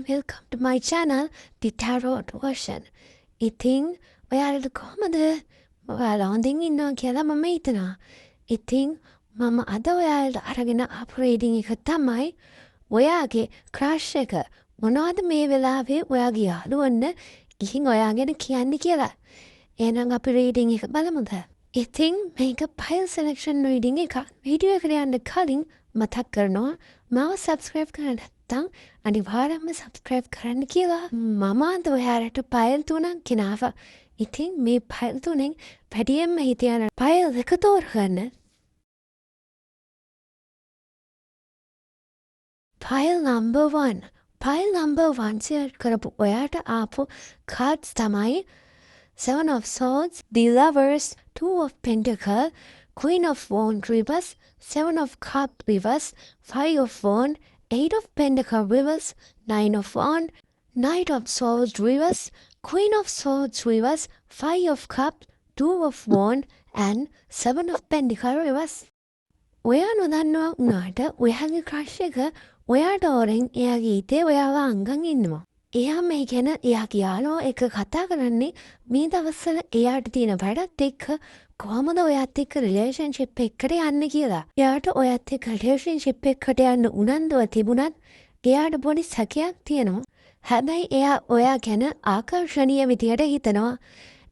Welcome to my channel, The Tarot Ocean. ඉතින් ඔයාලට කොහමද? ඔයාලා හොඳින් ඉන්නවා කියලා මම හිතනවා. ඉතින් මම අද ඔයාලට අරගෙන ආපු රීඩින් එක තමයි ඔයාගේ ක්‍රෂ් එක මොනවද මේ වෙලාවේ ඔයාගේ යාළුවන්ට ගිහින් ඔයා ගැන කියන්නේ කියලා. එහෙනම් අපි රීඩින් එක බලමුද? ඉතින් මේක පයිල් සෙලෙක්ෂන් රීඩින් එකක්. වීඩියෝ එකට යන්න කලින් මතක් කරනවා, මාව සබ්ස්ක්‍රයිබ් කරන්න නැත්නම් අනිවාර්යයෙන්ම සබ්ස්ක්‍රයිබ් කරන්න කියලා. මම අද ඔයාලට පයිල් තුනක් ගෙනාවා. ඉතින් මේ පයිල් තුනෙන් වැඩියෙන්ම හිත යන පයිල් එක තෝරගන්න. File number 1. File number 1 select කරපු ඔයාට ආපු කාඩ්ස් තමයි Seven of Swords, The Lovers, Two of Pentacles, Queen of Wands reverse, Seven of Cups reverse, Five of Wands, Eight of Pentacles reverse, Nine of Wands, Knight of Swords reverse, Queen of Swords reverse, Five of Cups, Two of Wands, and Seven of Pentacles reverse. ඔයා නොදන්නවා වුණාට ඔයාගේ crush එක ඔයාට ඕරෙන් එයාගේ හිතේ ඔයාව අංගන් ඉන්නවා. එයා මේ ගැන එයාගේ යාළුවෝ එක්ක කතා කරන්නේ මේ දවස්වල එයාට තියෙන වැඩත් එක්ක කොහොමද ඔයත් එක්ක රිලේෂන්ෂිප් එකකට යන්නේ කියලා. එයාට ඔයත් එක්ක රිලේෂන්ෂිප් එකකට යන්න උනන්දුව තිබුණත් එයාට පොඩි සැකයක් තියෙනවා. හැබැයි එයා ඔයා ගැන ආකර්ෂණීය විදියට හිතනවා.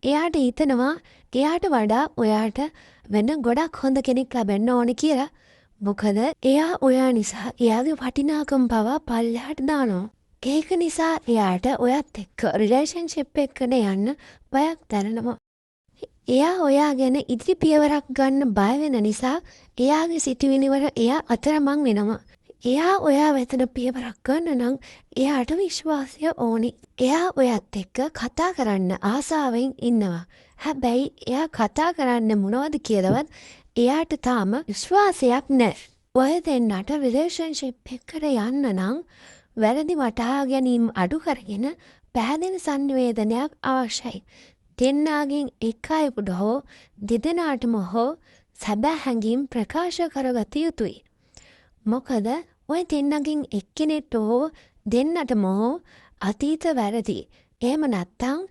එයාට හිතනවා එයාට වඩා ඔයාට වෙන ගොඩක් හොඳ කෙනෙක් ලැබෙන්න ඕන කියලා. මොකද එයා ඔයා නිසා එයාගේ වටිනාකම පවා පල්ලෙහාට දානවා. ඒක නිසා එයාට ඔයත් එක්ක රිලේෂන්ෂිප් එකකට යන්න බයක් දැනෙනවා. එයා ඔයා ගැන ඉදිරි පියවරක් ගන්න බය වෙන නිසා එයාගේ සිතුවිලි වල එයා අතරමං වෙනවා. එයා ඔයා වෙතට පියවරක් ගන්න නම් එයාට විශ්වාසය ඕනි. එයා ඔයත් එක්ක කතා කරන්න ආසාවෙන් ඉන්නවා. හැබැයි එයා කතා කරන්න මොනවද කියලාවත් එයාට තාම විශ්වාසයක් නෑ. ඔය දෙන්නට රිලේෂන්ෂිප් එකකට යන්න නම් වැරදි වටහා ගැනීම අඩු කරගෙන පැහැදිලි සංනිවේදනයක් අවශ්‍යයි. දෙන්නාගෙන් එක් අයෙකුට හෝ දෙදෙනාටම හෝ සැබෑ හැඟීම් ප්‍රකාශ කරගත යුතුයි. මොකද ඔය දෙන්නගෙන් එක්කෙනෙක්ට හෝ දෙන්නටම හෝ අතීත වැරදි, එහෙම නැත්නම්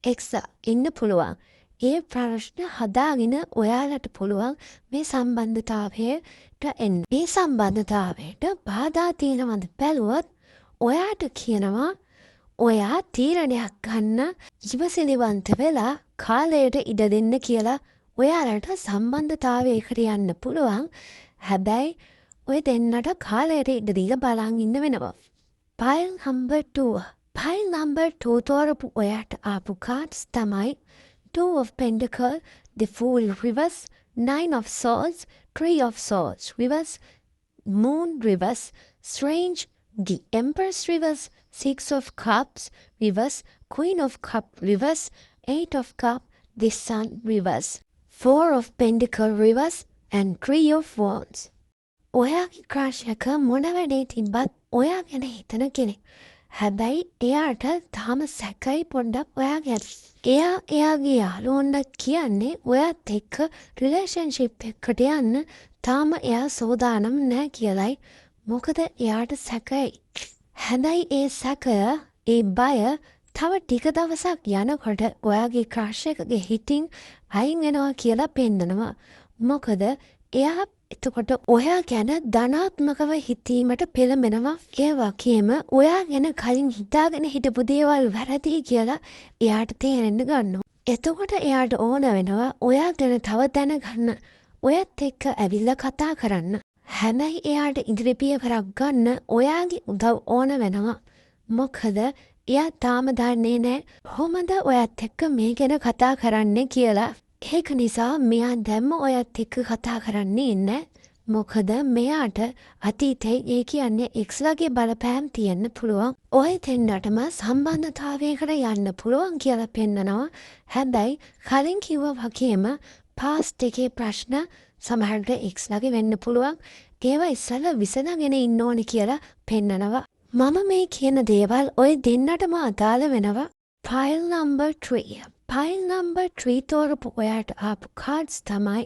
එක්ස් ඉන්න පුළුවන්. ඒ ප්‍රශ්න හදාගෙන ඔයාලට පුළුවන් මේ සම්බන්ධතාවයට එන්න. මේ සම්බන්ධතාවයට බාධා තියෙනවද බැලුවොත් ඔයාට කියනවා ඔයා තීරණයක් ගන්න ඉවසිලිවන්ත වෙලා කාලයට ඉඩ දෙන්න කියලා. ඔයාලට සම්බන්ධතාවයකට යන්න පුළුවන්. හැබැයි ඔය දෙන්නට කාලයට ඉඩ දීලා බලන් ඉන්න වෙනවා. File number 2. පයිල් නම්බර් 2 තෝරපු ඔයාට ආපු කාඩ්ස් තමයි Two of Pentacles, The Fool reverse, Nine of Swords, Three of Swords reverse, Moon reverse, Strange, The Empress reverse, Six of Cups reverse, Queen of Cups reverse, Eight of Cups, The Sun reverse, Four of Pentacles reverse, and Three of Wands. ඔයාගේ crush එක මොන වැඩේ තිබ්බත් ඔයා ගැන හිතන කෙනෙක්. හැබැයි එයාට තාම සැකයි පොඩ්ඩක් ඔයා ගැන. එයා එයාගේ යාළුවන්ට කියන්නේ ඔයත් එක්ක රිලේෂන්ෂිප් එකකට යන්න තාම එයා සූදානම් නෑ කියලයි. මොකද එයාට සැකයි. හැබැයි ඒ සැකය, ඒ බය තව ටික දවසක් යනකොට ඔයාගේ ක්‍රෂ් එකගේ හිතින් අයින් වෙනවා කියලා පෙන්නනවා. මොකද එයා එතකොට ඔයා ගැන ධනාත්මකව හිතීමට පෙළඹෙනවා. ඒ වගේම ඔයා ගැන කලින් හිතාගෙන හිටපු දේවල් වැරදි කියලා එයාට තේරෙන්න ගන්නවා. එතකොට එයාට ඕන වෙනවා ඔයා ගැන තව දැනගන්න. ඔයත් එක්ක ඇවිල්ලා කතා කරන්න. හැබැයි එයාට ඉදිරි පියවරක් ගන්න ඔයාගේ උදව් ඕන වෙනවා. මොකද එයා තාම දන්නේ නෑ කොහොමද ඔයත් එක්ක මේ ගැන කතා කරන්නේ කියලා. ඒක නිසා මෙයා දැම්ම ඔයත් එක්ක කතා කරන්නේ නෑ. මොකද මෙයාට අතීතේ, ඒ කියන්නේ එක්ස්ලගේ බලපෑම් තියෙන්න පුළුවන්. ඔය දෙන්නටම සම්බන්ධතාවයකට යන්න පුළුවන් කියලා පෙන්නනවා. හැබැයි කලින් කිව්වා වගේම පාස්ට් එකේ ප්‍රශ්න සමහරවිට එක්ස්ලගේ වෙන්න පුළුවන්. ඒවා ඉස්සෙල්ලා විසඳගෙන ඉන්න ඕනේ කියලා පෙන්නනවා. මම මේ කියන දේවල් ඔය දෙන්නටම අදාළ වෙනවා. File number 3. පයිල් නම්බර් 3 තෝරපු ඔයාට ආපු කාඩ්ස් තමයි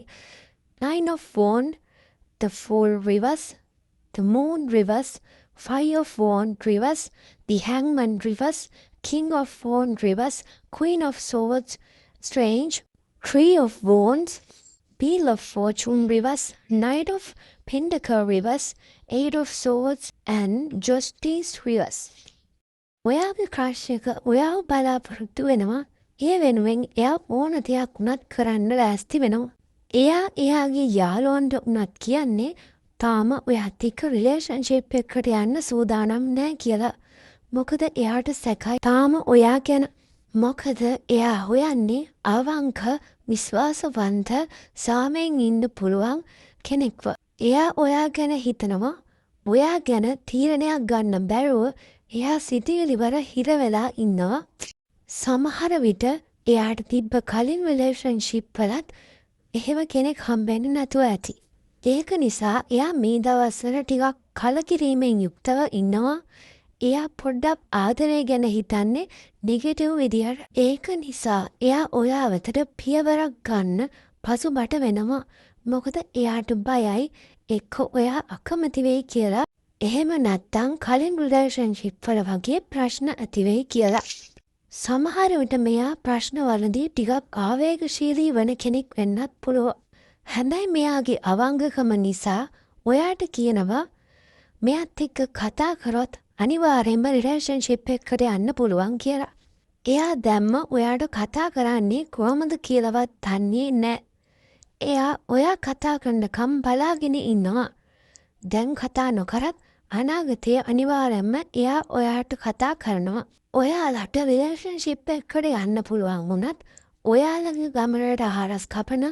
Nine of Wands, The Fool reverse, The Moon reverse, Five of Wands reverse, The Hangman reverse, King of Wands reverse, Queen of Swords, Strength, Three of Wands, Wheel of Fortune reverse, Knight of Pentacle reverse, Eight of Swords and Justice reverse. ඔයාගේ crush එක ඔයාව බලාපොරොත්තු වෙනවා. ඒ වෙනුවෙන් එයා ඕන දෙයක් වුණත් කරන්න ලෑස්ති වෙනවා. එයා එයාගේ යාළුවන්ට වුණත් කියන්නේ තාම ඔයත් එක්ක රිලේෂන්ෂිප් එකකට යන්න සූදානම් නෑ කියලා. මොකද එයාට සැකයි තාම ඔයා ගැන. මොකද එයා හොයන්නේ අවංක, විශ්වාසවන්ත, සාමයෙන් ඉන්න පුළුවන් කෙනෙක්ව. එයා ඔයා ගැන හිතනවා. ඔයා ගැන තීරණයක් ගන්න බැරුව එයා සිතුවිලි වල හිර වෙලා ඉන්නවා. සමහර විට එයාට තිබ්බ කලින් රිලේෂන්ෂිප් වලත් එහෙම කෙනෙක් හම්බෙන්නේ නැතුව ඇති. ඒක නිසා එයා මේ දවස්වල ටිකක් කලකිරීමෙන් යුක්තව ඉන්නවා. එයා පොඩ්ඩක් ආදරය ගැන හිතන්නේ නෙගටිව් විදියට. ඒක නිසා එයා ඔයා වෙතට පියවරක් ගන්න පසුබට වෙනවා. මොකද එයාට බයයි එක්ක ඔයා අකමැති වෙයි කියලා. එහෙම නැත්තම් කලින් රිලේෂන්ෂිප් වල වගේ ප්‍රශ්න ඇති වෙයි කියලා. සමහර විට මෙයා ප්‍රශ්න වලදී ටිකක් ආවේගශීලී වන කෙනෙක් වෙන්නත් පුළුවන්. හැබැයි මෙයාගේ අවංකකම නිසා ඔයාට කියනවා මෙයත් එක්ක කතා කරොත් අනිවාර්යෙන්ම රිලේෂන්ෂිප් එකකට යන්න පුළුවන් කියලා. එයා දැම්ම ඔයාට කතා කරන්නේ කොහොමද කියලාවත් දන්නේ නෑ. එයා ඔයා කතා කරනකම් බලාගෙන ඉන්නවා. දැන් කතා නොකරත් අනාගතයේ අනිවාර්යෙන්ම එයා ඔයාට කතා කරනවා. ඔයාලට රිලේෂන්ෂිප් එකකට යන්න පුළුවන් වුණත් ඔයාලගේ ගමනට හරස් කපන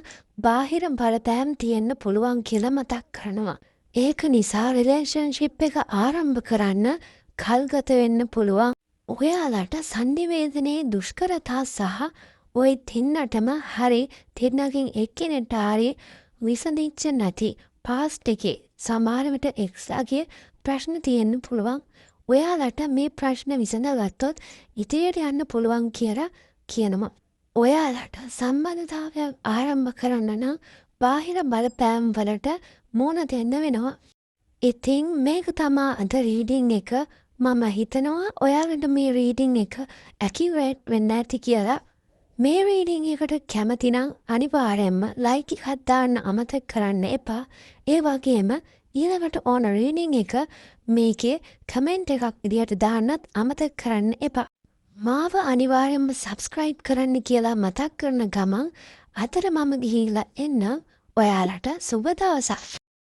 බාහිර බලපෑම් තියෙන්න පුළුවන් කියලා මතක් කරනවා. ඒක නිසා රිලේෂන්ෂිප් එක ආරම්භ කරන්න කල්ගත වෙන්න පුළුවන්. ඔයාලට සන්නිවේදනයේ දුෂ්කරතා සහ ඔය දෙන්නටම හරි දෙන්නගෙන් එක්කෙනෙක්ට හරි විසඳිච්ච නැති පාස්ට් එකේ, සමහර විට එක්ස්ලාගේ ප්‍රශ්න තියෙන්න පුළුවන්. ඔයාලට මේ ප්‍රශ්න විසඳගත්තොත් ඉදිරියට යන්න පුළුවන් කියලා කියනවා. ඔයාලට සම්බන්ධතාවයක් ආරම්භ කරන්න නම් බාහිර බලපෑම් වලට මුහුණ දෙන්න වෙනවා. ඉතින් මේක තමා අද රීඩින් එක. මම හිතනවා ඔයාලට මේ රීඩින් එක ඇකියුරේට් වෙන්න ඇති කියලා. මේ රීඩින් එකට කැමති නම් අනිවාර්යෙන්ම ලයික් එකක් දාන්න අමතක කරන්න එපා. ඒ වගේම ඊළඟට ඕන රීඩින් එක මේකේ කමෙන්ට් එකක් විදියට දාන්නත් අමතක කරන්න එපා. මාව අනිවාර්යෙන්ම සබ්ස්ක්‍රයිබ් කරන්න කියලා මතක් කරන ගමන් අදට මම ගිහිල්ලා එන්නම්. ඔයාලට සුබ දවසක්.